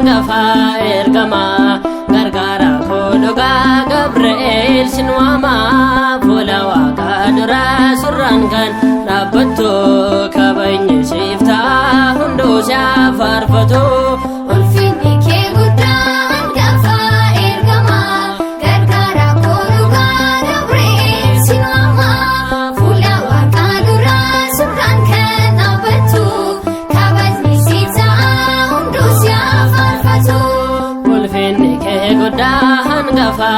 Hangafa ergamaa, gargaara koo dhugaa Gabri'eel sin waamaa. Fuula Waaqaa duraa surraan kan dhaabbattu, kabajni siif ta'a, hunduu si'aa faarfatu. Ulfinni kee guddaa hangafa ergamaa, gargaara koo dhugaa Gabri'eel sin waamaa. Fuula Waaqaa duraa surraan kan dhaabbattu, kabajni siif ta'a, hunduu si'aa faarfatu. Ulfinni kee guddaa hangafa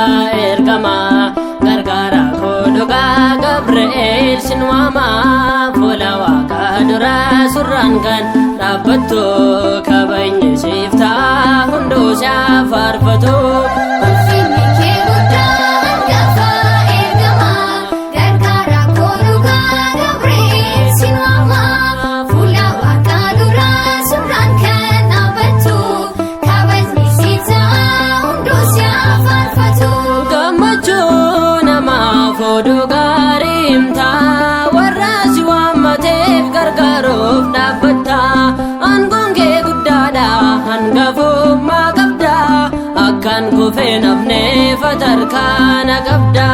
ergamaa, gargaara koo dhugaa Gabri'eel sin waamaa. Fuula Waaqaa duraa surraan kan dhaabbattu, kabajni siif ta'a, hunduu si'aa faarfatu. Ulfinni kee guddaa hangafa ergamaa, gargaara koo dhugaa Gabri'eel sin waamaa. Fuula Waaqaa duraa surraan kan dhaabbattu, kabajni siif ta'a, hunduu si'aa faarfatu. Gammachuu namaaf oduu gaarii himtaa, warra si waammateef gargaaruuf dhaabbatta. Aangoon kee guddaadha, hangafummaa qabda, akkan kufee nafneef harkaana qabda.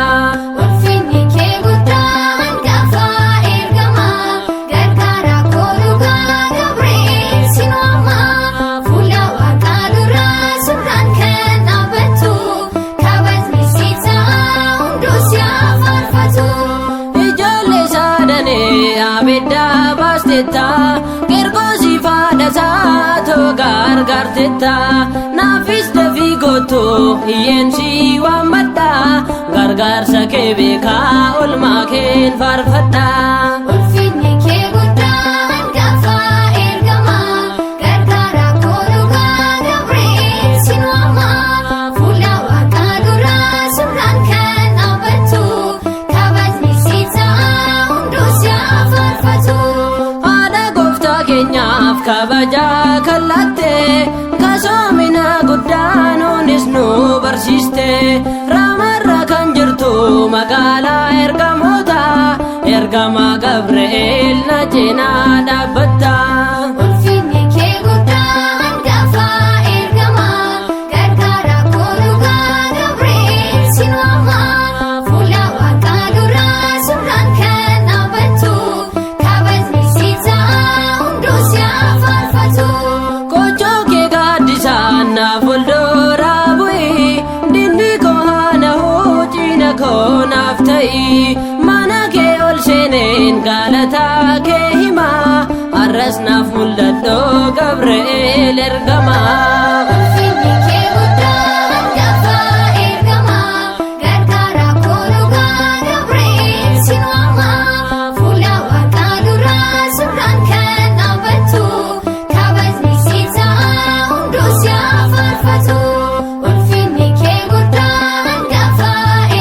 Ulfinni kee guddaa hangafa ergamaa, gargaara koo dhugaa Gabri'eel sin waamaa. Fuula Waaqaa duraa surraan kan dhaabbattu, kabajni siif ta'a, hunduu si'aa faarfatu. Ijoollee saadanii abidda baastetta, Qirqoosii faadha gargaartetta. Naafis dafii gootu iyyeen si waammadha, gargaarsa kee beekaa olmaa keen faarfadha. Ulfinni kee guddaa hangafa ergamaa, gargaara koo dhugaa Gabri'eel sin waamaa. Fuula Waaqaa duraa surraan kan dhaabbattu, kabajni siif ta'a, hunduu si'aa faarfatu. Haadha gooftaa keenyaaf kabajaa kallatte, kasoomina guddaa nuunis nu barsiiste. Raamarra kan jirtu magaalaa ergamoota, ergama Gabri'eel na cinaa dhaabbatta. Ulfinni kee guddaa hangafa ergamaa, gargaara koo dhugaa Gabri'eel sin waamaa. Fuula Waaqaa duraa surraan kan dhaabbattu, kabajni siif ta'a, hunduu si'aa faarfatu. Kochoo kee gaaddisaan na fuuldura bu'i, dinni koo haana huccina koo naaf ta'i. Mana kee ol seeneen galataa kee himaa, har'as naaf mul'adhoo Gabri'eel ergamaa. Ulfinni kee guddaa hangafa ergamaa, gargaara koo dhugaa Gabri'eel sin waamaa. Fuula Waaqaa duraa surraan kan dhaabbattu, kabajni siif ta'a, hunduu si'aa faarfatu. Ulfinni kee guddaa hangafa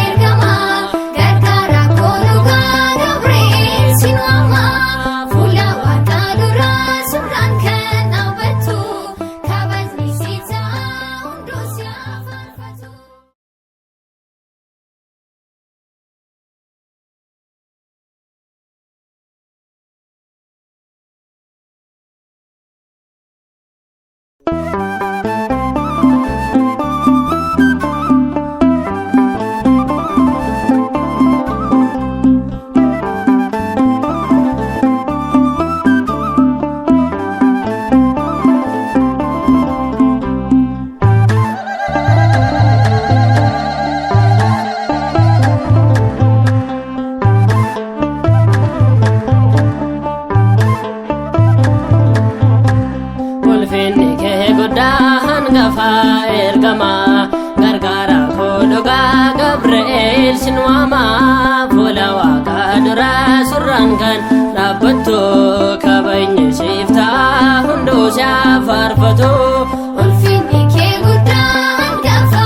ergamaa, gargaara koo dhugaa Gabri'eel sin waamaa. Fuula Waaqaa duraa surraan kan dhaabbattu, kabajni siif ta'a, hunduu si'aa faarfatu. Ulfinni kee guddaa hangafa ergamaa, gargaara koo dhugaa Gabri'eel sin waamaa. Fuula Waaqaa duraa surraan kan dhaabbattu, kabajni siif ta'a, hunduu si'aa faarfatu. Ulfinni kee guddaa hangafa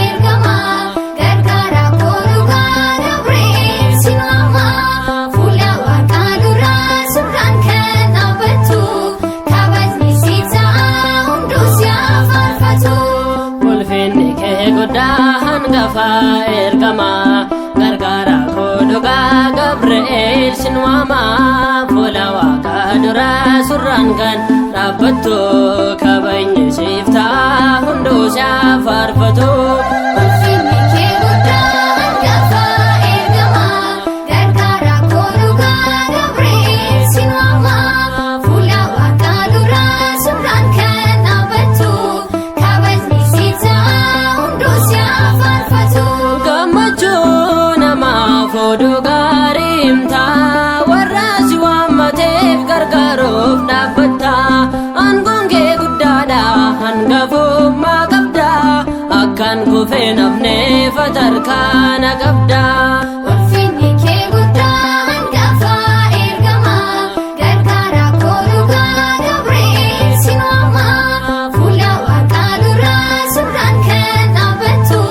ergamaa, gargaara koo dhugaa Gabri'eel sin waamaa. Fuula Waaqaa duraa surraan kan dhaabbattu, kabajni siif ta'a, hunduu si'aa faarfatu. Ulfinni kee guddaa hangafa ergamaa, gargaara koo dhugaa Gabri'eel sin waamaa. Fuula Waaqaa duraa surraan kan dhaabbattu, kabajni siif ta'a. siyaa faarfatu. Ulfinni kee guddaa hangafa ergamaa, gargaaraa koo dhugaa Gabri'eel sin waamaa. Fuula Waaqaa duraa suuraan kan dhaabbattu, kabajni si ta'a hunduu siyaa faarfatu. Gammachuu namaaf oduu gaarii himtaa, warra si waammateef gargaaruuf dhaabbatta. Aangoon kee guddaadha, hangafummaa qabda, akkan kufee nafneef harkaana qabda. Ulfinni kee guddaa hangafa ergamaa, gargaaraa koo dhugaa Gabri'eel sin waamaa. Fuula Waaqaa duraa suuraan kan dhaabbattu,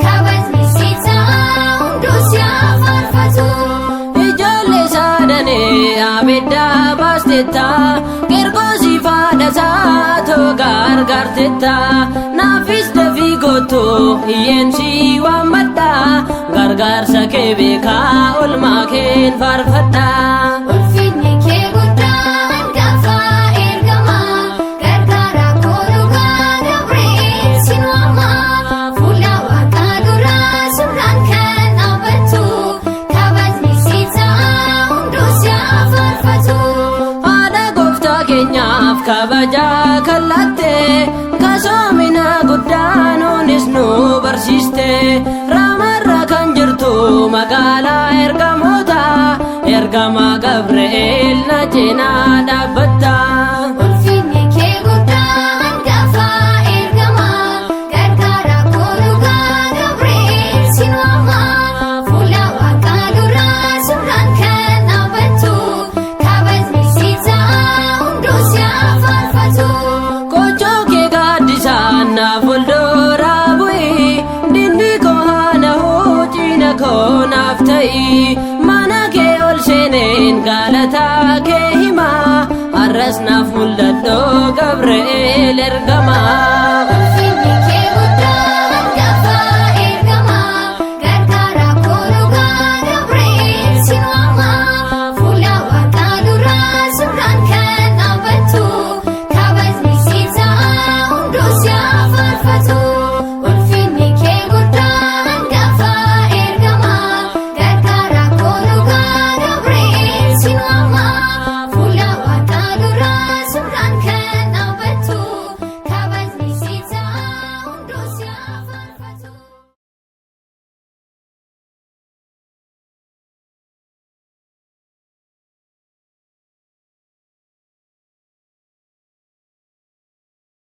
kabajni si ta'a hunduu siyaa faarfatu. Ijoollee saadanii abidda baastetta, Qirqoosii faadhasaa too gargaartetta. Naafis dafii gootu iyyeen si waammadha, gargaarsa kee beekaa olmaa keen faarfadha. Ulfinni kee guddaa hangafa ergamaa, gargaaraa koo dhugaa Gabri'eel sin waamaa. Fuula Waaqaa duraa suuraan kan dhaabbattu, kabajni si ta'a hunduu siyaa faarfatu. Haadha gooftaa keenyaaf kabajaa kallatte, kasoomina guddaa nuunis nu barsiiste. Raamarra kan jirtu magaalaa ergamoota, ergama Gabri'eel na cinaa dhaabbatta. Ulfinni kee guddaa hangafa ergamaa, gargaaraa koo dhugaa Gabri'eel sin waamaa. Fuula Waaqaa duraa suuraan kan dhaabbattu, kabajni si ta'a hunduu siyaa faarfatu. Kochoo kee gaaddisaan na fuuldura bu'i, dinni koo haana huccina koo naaf ta'i. Mana kee ol seeneen galataa kee himaa, har'as naaf mul'adhoo Gabri'eel ergamaa.